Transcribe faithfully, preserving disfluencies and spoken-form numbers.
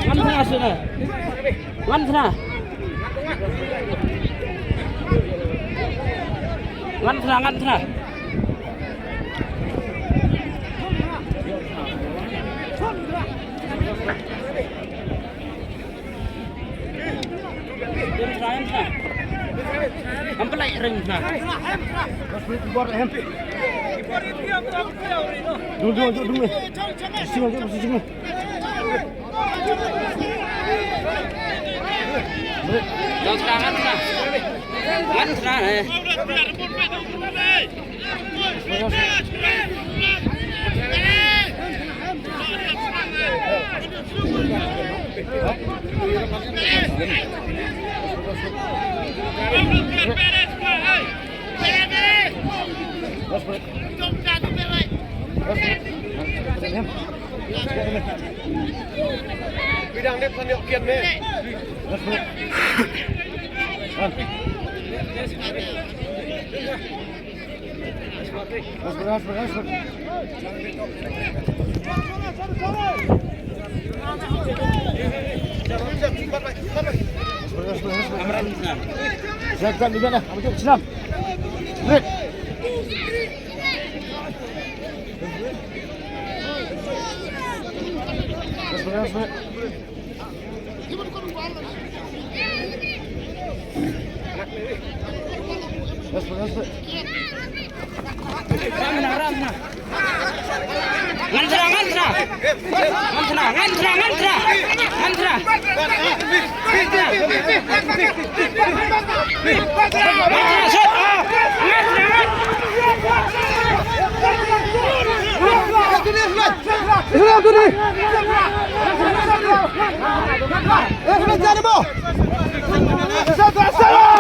Ngan thra sini. Ngan thra. Ngan thra, ngan thra. Ngan thra, ngan thra. Ngan pynlait ring thra. Dung, dung, dung, dung. Sing, sing, sing, sing. Ngan thra, ngan thra. Ngan thra, eh. Phi dang dep san ïoh kian me. Ngan thra, ngan thra. Ngan thra, ngan thra, ngan thra. Ngan thra. Ngan thra, shot. Ngan thra, ngan thra.